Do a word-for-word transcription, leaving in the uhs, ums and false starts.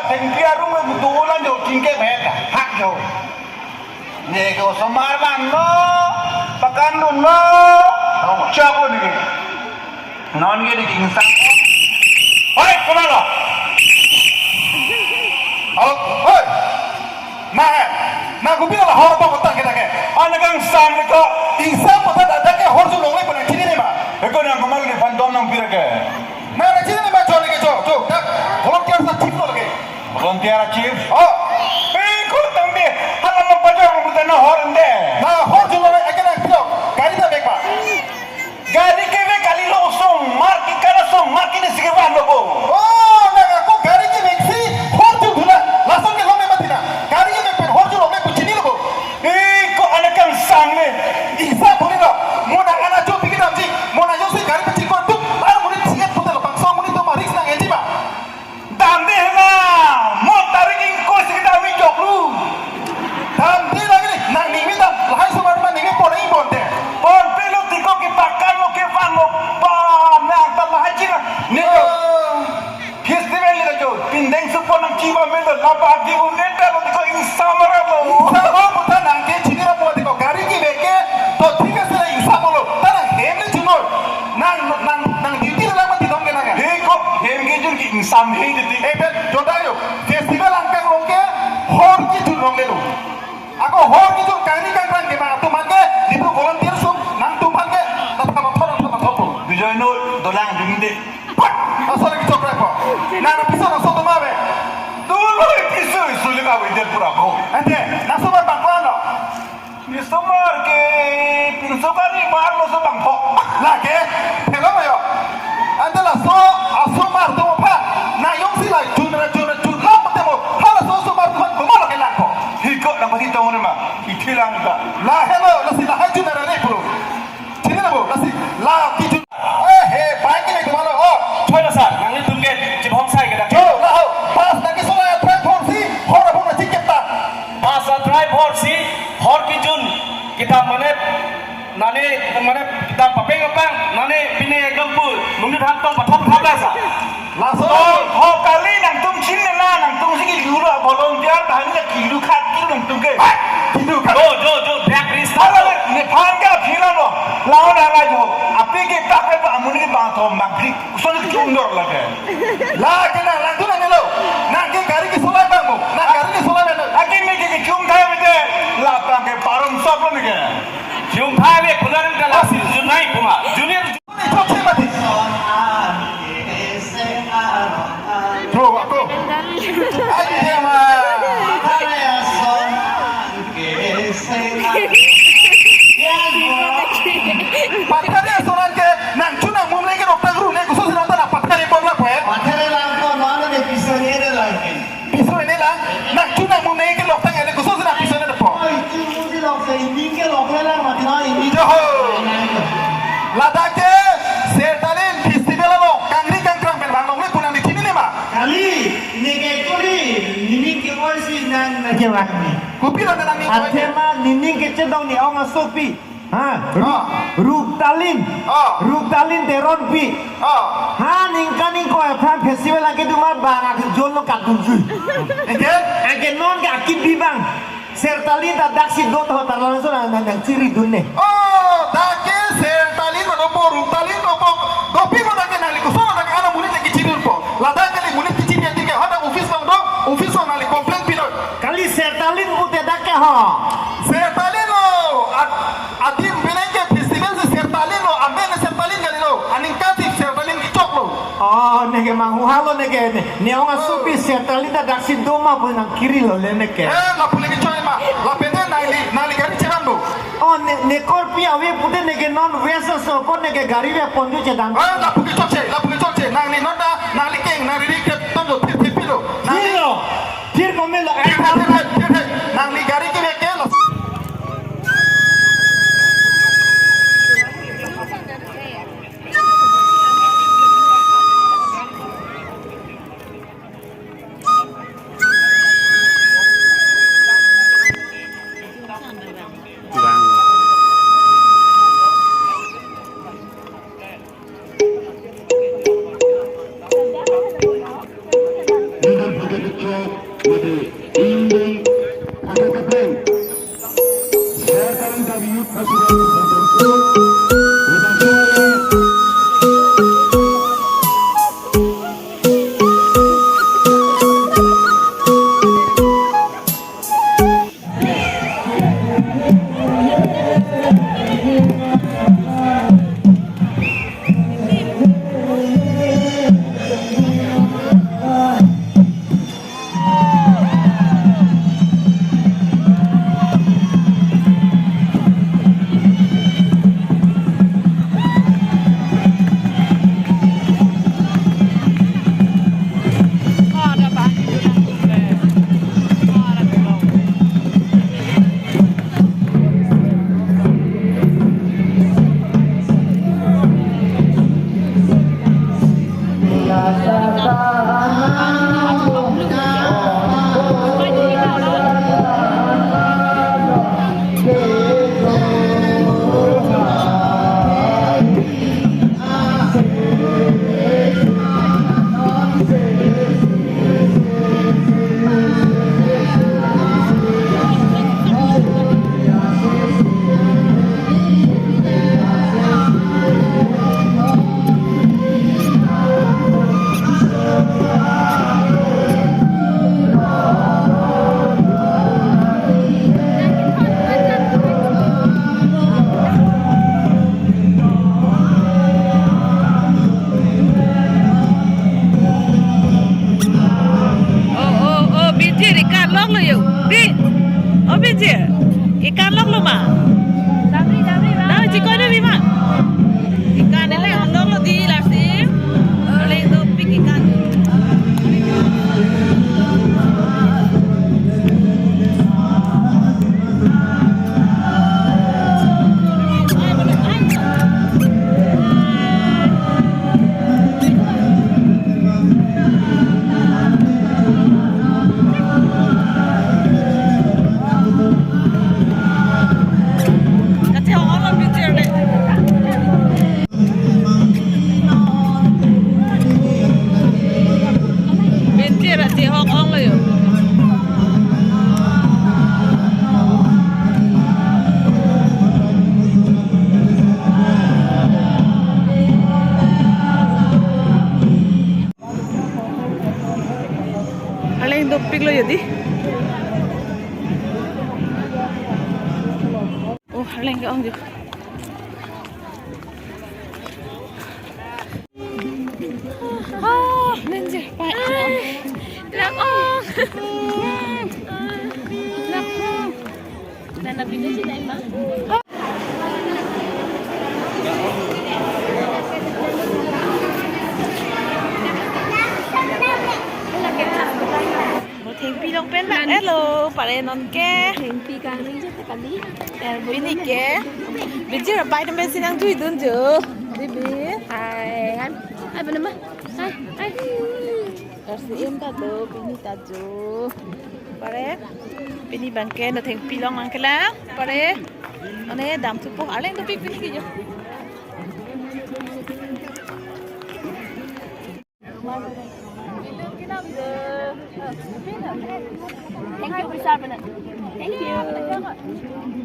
Thengpi arum me dolan jo, chingke bhet hak jo. Ne ke osomar bang lo, pakan dun lo, chok lo ne ke. Non ke di insang. Oi, komat lo? Oh, oi. Na, na kopi lo hor pa kota kita ke. Ana kangsam le ko. Insang kota dak ke hor su longle pa nangchinine ma. Eko nang komat lo nephan dom nangpi ra ke. Na nangchinine ma, chole ke cho, cho. Dak volunteer sa thip lo lagi. Volunteer a chief. Oh. Eko tangte, hala ma pajar lo kita na hor ende. Na hor su longle ake nangpilo. Gari ta bek pa. Gari kevek kali lo, osomar ke, kala osomar ke ne si kevan lo bo. Oh, na ako gari kevek si hor su dula. Lason ke longle mati na. Gari kevek pen hor su longle pu chinilo bo. Eko ana kangsam le. Insang puni lo. Mo nang ana cho piki damji. Mo nang yo si gari pachikor tu. Ar mo ni tiket putar lo, bangso mo ni to ma risk nang enji ma. Damde hena, mo tarik ingkoi si kedam mi joklu. Damde lagi ni, nang ningmi dam, lahai osomar ma ningmi pon ingbonte. Ponpe lo tiko kepakan lo, kevan lo, pa, nang ta lahai china. Ni jo. Oh. Festival ni jo, pindeng supo nangchiba melo, laba di un enter lo tiko insam ra lo. Insam lo, puta nang ke chini ra mo tiko, gari kevek ke, to thik ase la insam lo, ta nang hem ni chunoi. Nang, nang, nang duty lang mati dong ke nang ya? He ko, hem kejun ke insam he duty. Eh, bet, joda yo. Festival angkang long ke, hor kejun long ke lo. Ako hor kejun kangni kangkrang ke ma, atum aphan ke, ipu volunteer sum, nangtum aphan ke, na thama thor, thama thor po. Bijoy no, dolang jumde. Pat, asal lagi chokre po. Na, na piso na so tuma be. Dulu piso, sulit awi dia pura ko. Ante, na so ba bangko ano? Ni osomar ke pinso kari mar lo so bangpho. Lake, phelo mayo. Ante laso, asomar atum aphan. Na jongsi la jun ra jun ra jun la pate mo. Hala so osomar atum aphan komat lo kelangpho. Hiko na pati tong re ma. Ithi lang ta. La helo, lasi lahai jun ra re puro. Chinilo bo, lasi. La kijun. Eh, he, bike ni komat lo. Oh. Choi lo sir, nanglitum ke chibhong sai ke dak. Cho, la ho. Bus nangkesolai atrai phor si, hor abang na chikep ta. Bus atrai phor si, hor kejun, kita mane, nani, mane, kita papeng apang, nani pini ekdom pu, mungkin hantong pathom thap la sa. Laso. Tong, ho kali nangtum chinine na, nangtum si kilo ra bolong dia, tahan na kilo khat kilo nangtum ke. Hai, kilo khat. Jo, jo, jo, biak ris. Hala le, nephan ke aphi la lo. Lao na la jo. Api ke tak ke pa amun ke bang thom bang phlik. Uson ke chum dor la ke. La ke nang, nangtum nang lo. Nang ke gari kesolai bang mo. Nang gari kesolai bang. Ake me ke chum thai mete. La bang ke parom sop lo me ke. Chum thai me pular ke la si junai kuma. Junior. Cho, ako. Ai, dia ma. Pathare ason an ke, nangchunang mumle ke rok tangru ne, koso si nang ta na pathare bom la pwe. Pathare lang ko, mano ne piso ne de lang. Piso ne lang, nangchunang mumle ke rok tang ne, koso si nang piso ne de po. Oi, chunang si lok se, ining ke lok le lang mati na, ining. Joho. Ladak ke, Sertalin Festival lo, kangri kangkrang pen bang longle pu nangli chinine ma. Kali, ne ke kuri, nining ke oi si nang na ke wak ni. Kopi lo nang ni oi. Athema nining kechedong ne ong asopi. Ha, Ru-, Ah. Ruktalin. Ah. Ruktalin Teronpi. Ah. Ha, ningkan ingkoi aphan festival akedo ma bang akejon lo kadunjui. Eke? Ake non ke akibi bang. Sertalin ta daksi do to ta langsung nang, nang, nangchiridun ne. Oh, dak ke Sertalin ma dopo, Ruktalin dopo. Dopi ma dak ke nangli koson dak ke ana monit ke chiridunpo. Ladak ke monit kechiri adik ke, ha dak office bang do, office bang nangli complain pilo. Kali Sertalin pute dak ke ho. Sertalin lo, ad-, adim penang ke festival si Sertalin lo, amen Sertalin kali lo, aningkan si Sertalin kechok lo. Oh, ne ke manghu halo ne ke ne, ne ong asopi Sertalin ta daksi do ma pu nangkiri lo le ne ke. Eh, lapu le kechok ma, lapen te nangli, nangli gari cheran do. Oh, ne, ne korpi ave pute ne ke non west aso ko ne ke gari ve ponju chedang. Eh, lapu kechokche, lapu kechokche, nangli non ta, nangli keng, nangli ri ke tong lo, thir thir pilo. Nangli Pilo. Thir ko melo, ai Thir, thir, thir, thir, thir. Nangli gari ke bek ke lo. Mate, Indian Patriotic Bank. Sir Karim Kabi Youth Festival. Oh, oh, oh, Binjir, ikan longlo yo. Di. Oh, Binjir, ikan longlo ma? Damri, damri, bang. Damri, chikoi damri ma. Ikan ele longlo di lasi. Ole dopik ikan. Binjir achehok onglo yo. Arleng dopiklo yo di. Oh, arleng ke-ong yo. Ah, Binjir, pai. Lang-ong. Lang-ong. Nana video sih, Daima. Nothengpi along pen bang. Hello, pare non ke. Nothengpi kangring je ta kali. Pini ke Binjir apai atum pensi nangjuidun jo. Dibi. Hai, kan? Hai, pernah mah? Hai, hai. Arsi em ta do, pini ta jo. Pare, pini bangke nothengpi along bangke lang. Pare, one dam thupo, arleng dopik pini ke jo. Thank you, Prisar Bhanan. Thank you.